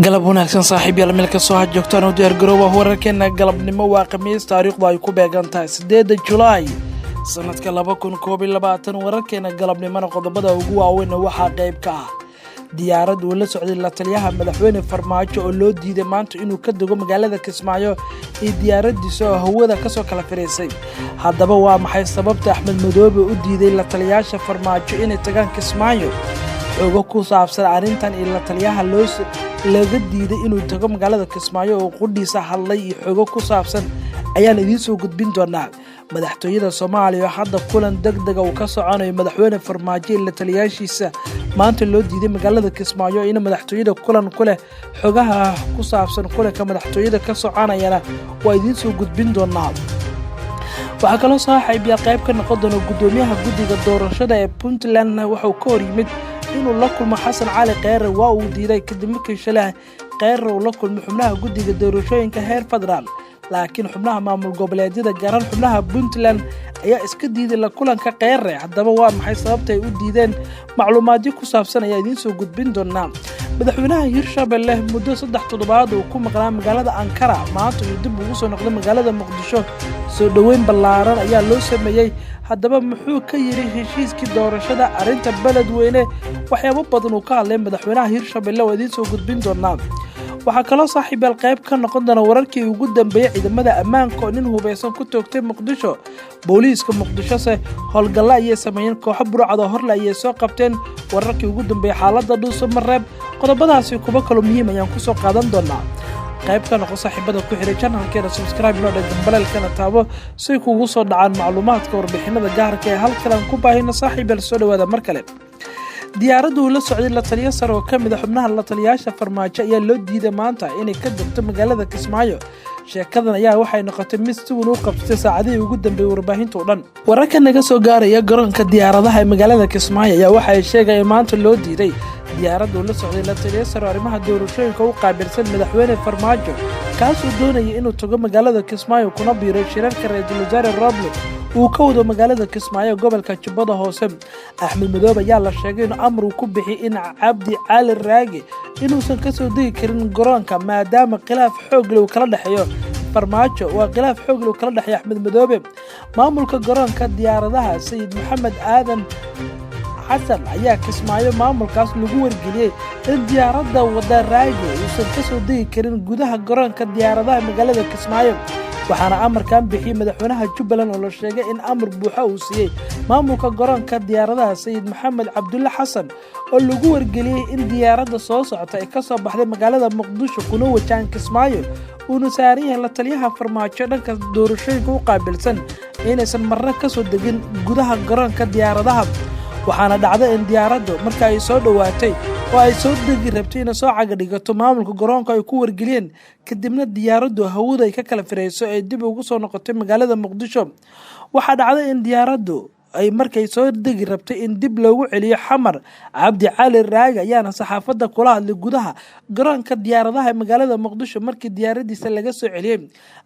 Galab wanaagsan, saaxiib yaal, meel kastoo ha joogtaan u diyaargarooba wararkeena galabnimo. Waa Khamiis, taariikhdu ay ku beegan tahay 8-da Julaay sanadka 2021. Wararkeena galabnimona qodobada ugu waaweynna waxaa qayb ka ah diyaarad uu la socday la taliyaha madaxweyne Farmaajo oo loo diiday maanta inuu ka dego magaalada Kismaayo iyo diyaaradiisa oo hawada kasoo kala fariisay. Haddaba, waa maxay sababta Axmed Madoobe u diiday la taliyaasha Farmaajo inay tagaan Kismaayo? Xogo ku saabsan arrintan iyo la taliyaha loo laga diiday inuu tago magaalada Kismaayo oo qudhiisa hadlay iyo xogo ku saabsan ayaan idiin soo gudbin doonaa. Madaxtooyada Soomaaliya oo hadda kulan deg dega uu ka soconayo madaxweyne Farmaajo iyo la taliyaashiisa maanta loo diiday magaalada Kismaayo in madaxtooyada kulan ku leh, xogaha ku saabsan kulanka madaxtooyada ka soconayana waa idiin soo gudbin doonaa. Waxaa kaloo saaxiibyaa qayb ka noqon doona guddoomiyaha guddiga doorashada ee Puntland wuxuu ka hor yimid inuu la kulmo Xasan Cali Kheyre. Waa uu diiday kadib markii shalay Kheyre uu la kulmay xubnaha guddiga doorashooyinka heer federaal, laakiin xubnaha maamul goboleedyada, garan xubnaha Puntland, ayaa iska diiday la kulanka Kheyre. Haddaba, waa maxay sababta ay u diideen? Macluumaadyo ku saabsan ayaa idiin soo gudbin doonaa. Madaxweynaha Hirshabelle muddo 3 toddobaad uu ku maqnaa magaalada Ankara, maanta uu dib ugu soo noqday magaalada Muqdisho. Soo dhoweyn ballaaran ayaa loo sameeyey. Haddaba, muxuu ka yidhi heshiiskii doorashada, arrinta Beledweyne? Waxyaabo badan uu ka hadlay madaxweynaha Hirshabelle waa idiin soo gudbin doonaa. Waxaa kaloo, saaxiibaal, qayb ka noqon doona wararkii ugu dambeeyey ciidamada ammaanka oo nin hubaysan ku toogtay Muqdisho. Booliiska Muqdishose howlgalla ayay sameeyeen, kooxo burcad oo horle ayay soo qabteen. Wararkii ugu dambeeyey xaaladda Dhuuso Mareeb, qodobadaasi kuwo kaloo muhiim ayaan kusoo qaadan doonaa. Qayb ka noqo saaxiibada ku xiray channelkeena, subscribe noo dheg, gambaleelkana taabo si kugu soo dhacaan macluumaadka, warbixinada gaarka ee halkan aan ku baahino. Saaxiibaal, soo dhawaada mar kale. Diyaaraddu uu la socday la taliyo sare oo ka mid a xubnaha la taliyaasha Farmaajo ayaa loo diiday maanta inay ka degto magaalada Kismaayo. Sheekadan ayaa waxay noqotay mid si weyn u qabsatay saacadihii ugu dambeeyey warbaahinta oo dhan. Wararka naga soo gaaraya garoonka diyaaradaha ee magaalada Kismaayo ayaa waxay sheegaya in maanta loo diiday diyaaradda uu la socday la taliyo sare oo arrimaha doorashooyinka u qaabilsan madaxweyne Farmaajo, kaasuu doonayay inuu tago magaalada Kismaayo kuna biiro shirarka ra-iisul wasaare Roble uu ka wado magaalada Kismaayo, gobolka Jubbada Hoose. Axmed Madoobe ayaa la sheegay inuu amar uu ku bixiyay in Cabdi Cali Raage inuusan kasoo degi karin garoonka, maadaama khilaaf xoogle uu kala dhexeeyo Farmaajo. Waa khilaaf xoogle uu kala dhexeeyo Axmed Madoobe. Maamulka garoonka diyaaradaha Sayid Maxamed Aadan Xasan ayaa Kismaayo maamulkaas lagu wargeliyey in diyaaradda wada Raage uusan kasoo degi karin gudaha garoonka diyaaradaha magaalada Kismaayo. Waxaana amarkan bixiyey madaxweynaha Jubbaland oo la sheegay in amar buuxa uu siiyey maamulka garoonka diyaaradaha Sayid Maxamed Cabdulle Xasan, oo lagu wargeliyey in diyaaradda soo socota ay kasoo baxday magaalada Muqdisho kuna wajahan Kismaayo, uuna saaran yahay la taliyaha Farmaajo dhanka doorashooyinka u qaabilsan, inaysan marna kasoo degin gudaha garoonka diyaaradaha. Waxaana dhacday in diyaaraddu marka ay soo dhowaatay oo ay soo degi rabtay inay soo caga dhigato, maamulka garoonka ay ku wargeliyeen, kadibna diyaaraddu hawada ay ka kala firayso ee dib ugu soo noqotay magaalada Muqdisho. Waxaa dhacday in diyaaraddu ay markay soo degi rabtay in dib loogu celiyo Xamar. Cabdi Cali Raagi ayaana saxaafadda kula hadlay gudaha garoonka diyaaradaha ee magaalada Muqdisho markii diyaaradiisa laga soo celiyey.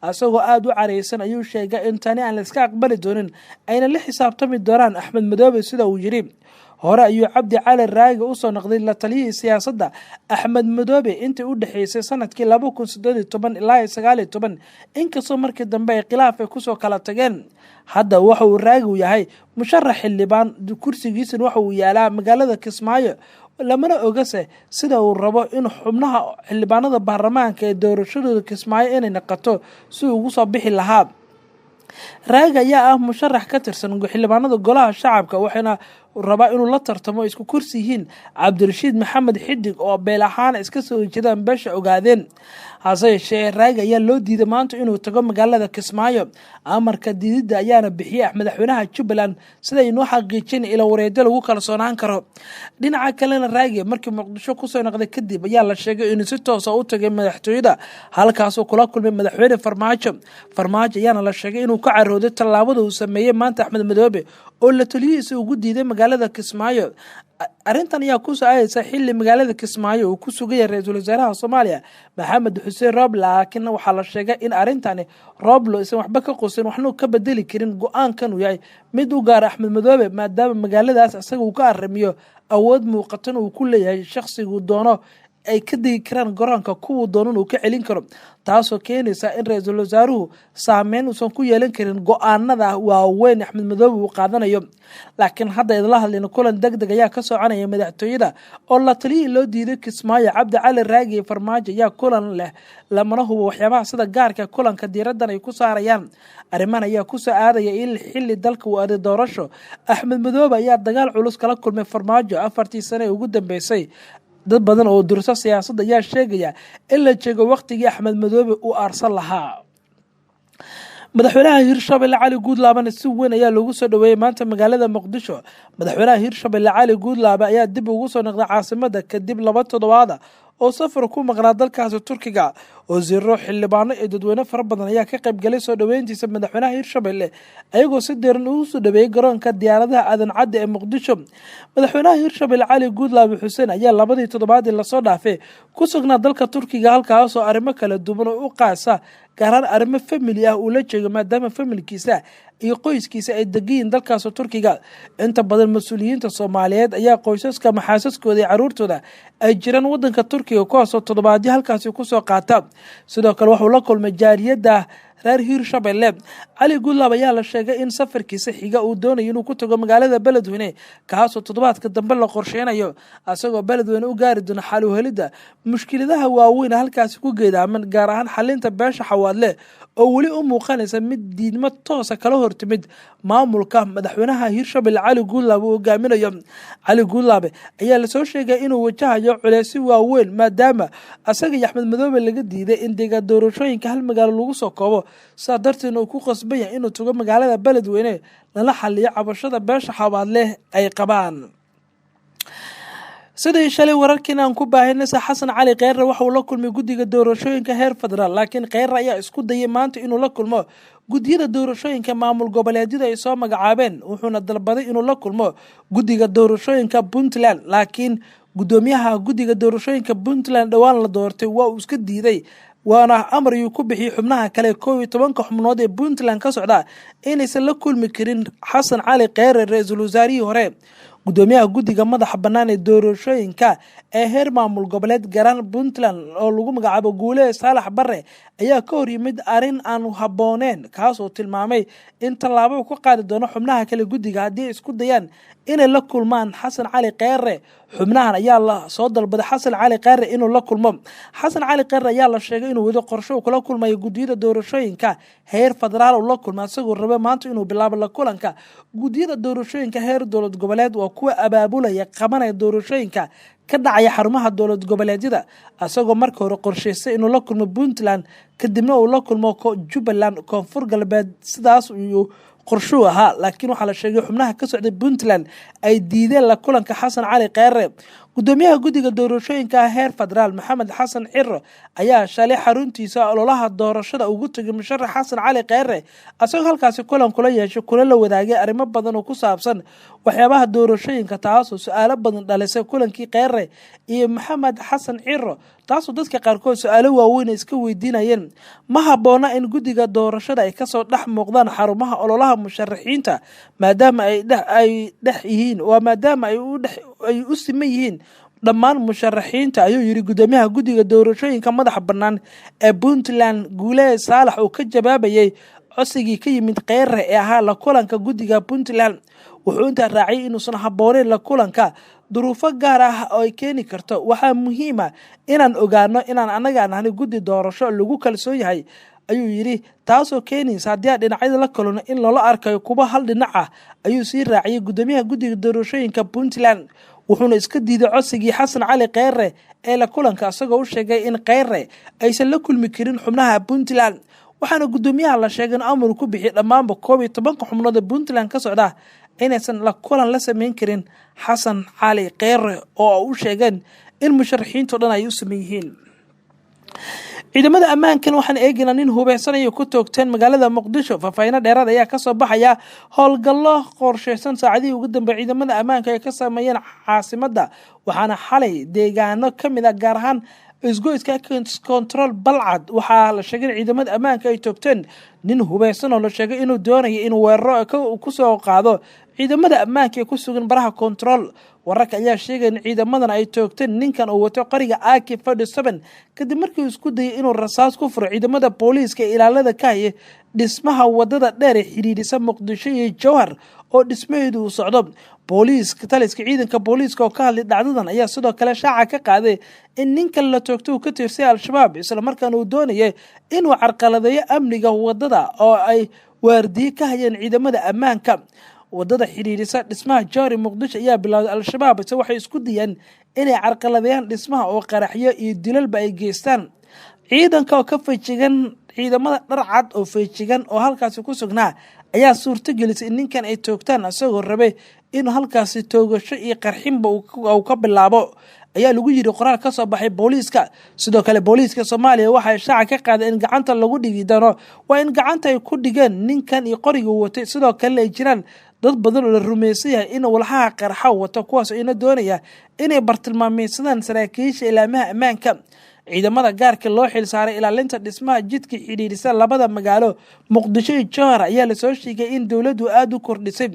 Isagoo aada u careysan ayuu sheegay in tani aan la iska aqbali doonin, ayna la xisaabtami doonaan Axmed Madoobe, sida uu yidhi. Hore ayuu Cabdi Cali Raagi usoo noqday la taliyihii siyaasadda Axmed Madoobe intii u dhexeysay sanadkii 2018 ilaa 19, inkastoo markii dambe ay khilaaf ay kusoo kala tageen. Hadda waxa uu Raagi yahay musharax xildhibaan, kursigiisana waxa uu yaalaa magaalada Kismaayo. Lamana ogase sida uu rabo in xubnaha xildhibaanada baarlamaanka ee doorashadooda Kismaayo inay noqoto si uu ugu soo bixi lahaa. Raagi ayaa ah musharax ka tirsan xildhibaanada golaha shacabka, waxaana rabaa inuu la tartamo isku kursi yihiin Cabdirashiid Maxamed Xidig oo beel ahaan iska soo horjeedaan beesha Ogaadeen. Hase yeeshee, Raagi ayaa loo diiday maanta inuu tago magaalada Kismaayo. Amarka diididda ayaana bixiyey madaxweynaha Jubbaland, sida aynoo xaqiijin ilo wareedyo lagu kalsoonaan karo. Dhinaca kalena, Raagi markii Muqdisho kusoo noqday kadib ayaa la sheegay inuu si toosa u tagay madaxtooyada, halkaasuu kula kulmay madaxweyne Farmaajo. Farmaajo ayaana la sheegay inuu ka carooday tallaabada uu sameeyey maanta Axmed Madoobe oo la taliyihiisa ugu diiday magaalada Kismaayo. Arrintan ayaa kusoo aadaysa xilli magaalada Kismaayo uu ku sugaya ra-iisul wasaaraha Soomaaliya Maxamed Xuseen Rooble, laakiin waxaa la sheegay in arrintani Rooblo isan waxba ka qusin, waxna ka bedeli karin, go-aankan uu yahay mid u gaara Axmed Madoobe, maadaama magaaladaas isaga uu ka aramiyo, awood muuqatan uu ku leeyahay shakhsiguu doono. ay ka degi karaan garoonka kuwuu doonan uu ka celin karo, taasoo keenaysa in ra-iisul wasaaruhu saameyn uusan ku yeelan karin go-aanada waaweyn Axmed Madoobe uu qaadanayo. Laakiin hadda idla hadlayna kulan deg deg ayaa ka soconaya madaxtooyada oo la taliyihii loo diiday Kismaayo Cabdi Cali Raagi iyo Farmaajo ayaa kulan leh, lamana hubo waxyaabaha sida gaarka kulanka diiraddan ay ku saarayaan. Arrimahan ayaa kusoo aadaya in xilli dalka uu aaday doorasho. Axmed Madoobe ayaa dagaal culus kala kulmay Farmaajo 4tii sane ee ugu dambeysay. Dad badan oo durso siyaasadda ayaa sheegaya in la jeego waqtigii Axmed Madoobe uu aarsan lahaa. Madaxweynaha Hirshabelle Cali Guudlaabana si weyn ayaa loogu soo dhaweeyey maanta magaalada Muqdisho. Madaxweynaha Hirshabelle Cali Guudlaabe ayaa dib ugu soo noqday caasimada kadib 2 toddobaada oo safar ku maqnaa dalkaasi Turkiga. Wasiiro, xildhibaano iyo dadweyne fara badan ayaa ka qaybgalay soo dhaweyntiisa madaxweynaha Hirshabelle, ayagoo si diiran ugu soo dhaweeyey garoonka diyaaradaha Aadan Cadde ee Muqdisho. Madaxweynaha Hirshabelle Cali Guudlaabe Xuseen ayaa 2dii toddobaadii lasoo dhaafay ku sugnaa dalka Turkiga, halkaasoo arrimo kala duwan oo u qaasa, gaar ahaan arrimo famili ah, uu la jeego, maadaama familkiisa iyo qoyskiisa ay degayiin dalkaas Turkiga. Inta badan mas-uuliyiinta Soomaaliyeed ayaa qoysaska, maxaasaskooda iyo caruurtooda ay jiraan wadanka Turkiga, kuwaasoo toddobaadyo halkaasi kusoo qaata. Sidoo kale waxuu la kulmay jaaliyadda reer Hiirshabelle. Cali Guudlaab ayaa la sheegay in safarkiisa xiga uu doonayo inuu ku tago magaalada Beledweyne, kaasoo toddobaadka dambe la qorsheynayo, isagoo Beledweyne u gaari doono xal u helidda mushkiladaha waaweyn halkaasi ku geedaaman, gaar ahaan xalinta beesha Xawaadle oo weli u muuqanaysa mid diidmo toosa kala hortimid maamulka madaxweynaha Hiirshabelle Cali Guudlaabe uu hogaaminayo. Cali Guudlaabe ayaa lasoo sheegay inuu wajahayo culeysyo waaweyn, maadaama asaga iyo Axmed Madoobe laga diiday in deegaan doorashooyinka hal magaalo lagu soo koobo, sidaa darteedna uu ku qasban yahay inuu tago magaalada Beledweyne lala xaliyo cabashada beesha Xawaadleh ay qabaan. Sidii shalay wararkiin aan ku baahinaysa, Xasan Cali Kheyre waxa uu la kulmay guddiga doorashooyinka heer federaal, laakiin Kheyre ayaa isku dayay maanta inuu la kulmo guddiyada doorashooyinka maamul goboleedyada ay soo magacaabeen, wuxuuna dalbaday inuu la kulmo guddiga doorashooyinka Puntland, laakiin guddoomiyaha guddiga doorashooyinka Puntland dhowaan la doortay waa uu iska diiday, waana amar iyuu ku bixiyey xubnaha kale 11-ka xubnood ee Puntland ka socda inaysan la kulmi karin Xasan Cali Kheyre, ra-iisul wasaarihii hore. Guddoomiyaha guddiga madaxa bannaan ee doorashooyinka ee heer maamul goboleed garan Puntland oo lagu magacaabo Guule Saalax Bare ayaa ka hor yimid arrin aan habbooneen, kaasoo tilmaamay in tallaabo uu ka qaadi doono xubnaha kale guddiga haddii ay isku dayaan inay la kulmaan Xasan Cali Kheyre. Xubnahan ayaa la soo dalbaday Xasan Cali Kheyre inuu la kulmo. Xasan Cali Kheyre ayaa la sheegay inuu wado qorshe uu kula kulmayo guddiyada doorashooyinka heer federaal uu la kulma, isagoo raba maanta inuu bilaabo la kulanka guddiyada doorashooyinka heer dowlad goboleed, waa kuwa abaabulaya qabanaya doorashooyinka ka dhacaya xarumaha dowlad goboleedyada, isagoo marka hore qorshaystay inuu la kulmo Puntland, kadibna uu la kulmo Jubbaland, Koonfur Galbeed, sidaas iyuu qorshuu ahaa. Laakiin waxaa la sheegay xubnaha ka socday Puntland ay diideen la kulanka Xasan Cali Kheyre. Guddoomiyaha guddiga doorashooyinka heer federaal Maxamed Xasan Ciro ayaa shalay xaruntiisa ololaha doorashada ugu tegay musharax Xasan Cali Kheyre, isagoo halkaasi kulan kula yeeshay, kula la wadaagay arrimo badan oo ku saabsan waxyaabaha doorashooyinka, taasoo su-aalo badan dhalisay kulankii Kheyre iyo Maxamed Xasan Ciro, taasoo dadka qaarkood su-aalo waaweyn ay iska weydiinayeen. Ma habboona in guddiga doorashada ay kasoo dhex muuqdaan xarumaha ololaha musharaxiinta, maadaama ay dhex yihiin, waa maadaama ay u siman yihiin dhammaan musharaxiinta, ayuu yiri guddoomiyaha guddiga doorashooyinka madaxa bannaan ee Puntland Guule Saalax, uu ka jawaabayay codsigii ka yimid Kheyre ee ahaa la kulanka guddiga Puntland. Wuxuu intaa raaciyay inuusan habbooneyn la kulanka duruufo gaar ah oo ay keeni karto. Waxaa muhiima inaan ogaano inaan annaga nahnay guddi doorasho lagu kalsoon yahay, ayuu yidhi, taasoo keenaysa haddii aan dhinacyada la kulano in loola arkayo kuwa hal dhinac ah, ayuu sii raaciyay guddoomiyaha guddiga doorashooyinka Puntland. Wuxuuna iska diiday codsigii Xasan Cali Kheyre ee la kulanka, isagoo u sheegay in Kheyre aysan la kulmi karin xubnaha Puntland, waxaana guddoomiyaha la sheegay in amar ku bixiyay dhammaanba 11-ka xubnood ee Puntland ka socda inaysan la kulan la sameyn karin Xasan Cali Kheyre, oo u sheegeen in musharaxiinto dhan ay u sameyn yihiin. Ciidamada ammaankan waxaan eegaynaa nin hubeysanaya ku toogteen magaalada Muqdisho. Faahfaahiino dheeraad ayaa kasoo baxaya howlgallo qorsheysan saacadihii ugu dambeey ciidamada ammaanka ay ka sameeyeen caasimada, waxaana xalay deegaano kamid ah, gaar ahaan isgoyska Control Balcad, waxaa la sheegay in ciidamada ammaanka ay toogteen nin hubeysan oo la sheegay inuu doonayo inuu weeraro kusoo qaado Ciidamada ammaanka ee ku sugan baraha kontarool. Wararka ayaa sheegaya in ciidamadan ay toogteen ninkan uu wato qoriga AK-47 kadib markii uu isku dayay inuu rasaas ku furo ciidamada booliiska ee ilaalada ka haya dhismaha wadada dheer ee xidhiidhisa Muqdisho iyo Jowhar oo dhismaheedu uu socdo. Booliiska taliska ciidanka booliiska oo ka hadlay dhacdadan ayaa sidoo kale shaaca ka qaaday in ninkan la toogto uu ka tirsay Al-Shabaab, islamarkaana uu doonayay inuu carqaladeeyo amniga wadada oo ay waardiye ka hayeen ciidamada ammaanka. Wadada xidhiidhisa dhismaha Jowhar Muqdisho ayaa bilowday Al-Shabaab ise waxay isku dayeen inay carqaladeeyaan dhismaha oo qaraxyo iyo dilalba ay geystaan. Ciidanka oo ka feejigan, ciidamada dhar cad oo feejigan oo halkaasi ku sugnaa ayaa suurto gelisay in ninkan ay toogtaan, isagoo rabay inuu halkaasi toogasho iyo qarxinba uu ka bilaabo, ayaa lagu yiri qoraal ka soo baxay booliiska. Sidoo kale booliiska Soomaaliya waxay shaaca ka qaadeen in gacanta lagu dhigi doono, waa in gacanta ay ku dhigeen ninkan iyo qoriga uu watay. Sidoo kalena ay jiraan dad badan oo la rumaysan yahay in walxaha qarxa wato, kuwaas oo ina doonaya inay bartilmaameysadaan saraakiisha ilaamaha ammaanka. Ciidamada gaarka loo xilsaaray ilaalinta dhismaha jidka xidhiidhisa labada magaalo Muqdisho iyo Jowhar ayaa lasoo sheegay in dowladdu aada u kordhisay.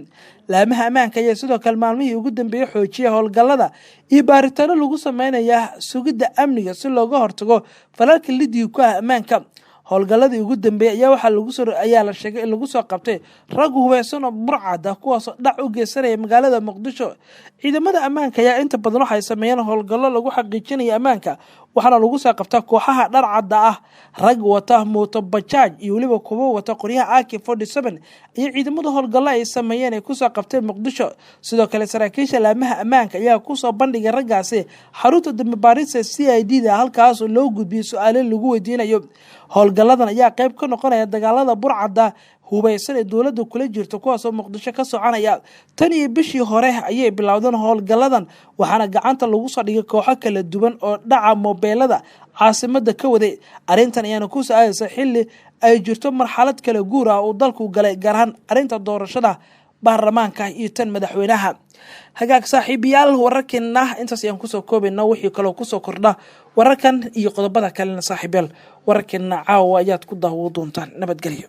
Laamaha ammaanka ayaa sidoo kale maalmihii ugu dambeeyey xoojiyay howlgallada iyo baaritaano lagu sameynaya sugidda amniga si looga hortago falalka lidiga ku ah ammaanka. Howlgalladii ugu dambeeyey ayaa waxaa lagu soo ayaa la sheegay in lagu soo qabtay rag hubeysan oo burcad ah, kuwaasoo dhac u geysanaya magaalada Muqdisho. Ciidamada ammaanka ayaa inta badan waxay sameeyeen howlgallo lagu xaqiijinayo ammaanka, waxaana lagu soo qabtaa kooxaha dhar cadda ah, rag wata mooto bajaaj iyo weliba kuwo wata qoryaha AK-47 iyo ciidamada howlgallo ay sameeyeen ay kusoo qabteen Muqdisho. Sidoo kale saraakiisha laamaha ammaanka ayaa kusoo bandhigay raggaasi xarunta dambi baarista CID da, halkaasoo loo gudbiyey su-aalo lagu weydiinayo. Howlgalladan ayaa qayb ka noqonaya dagaalada burcadda hubeysan ee dowladda kula jirto, kuwaasoo Muqdisho ka soconaya. Tan iyo bishii hore ayay bilowdeen howlgalladan, waxaana gacanta lagu soo dhigay kooxo kala duwan oo dhaca moobeelada caasimada ka waday. Arrintan ayaana ku soo-aadaysa xilli ay jirto marxalad kala guur ah uu dalku galay, gaar ahaan arrinta doorashada baarlamaanka iyo tan madaxweynaha. Hagaag saaxiibayaal, wararkeena intaas ayaan kusoo koobayna. Wixii kaloo kusoo kordha wararkan iyo qodobada kalena, saaxiibayaal, wararkeena caawa ayaad ku daawo doontaan. Nabadgelyo.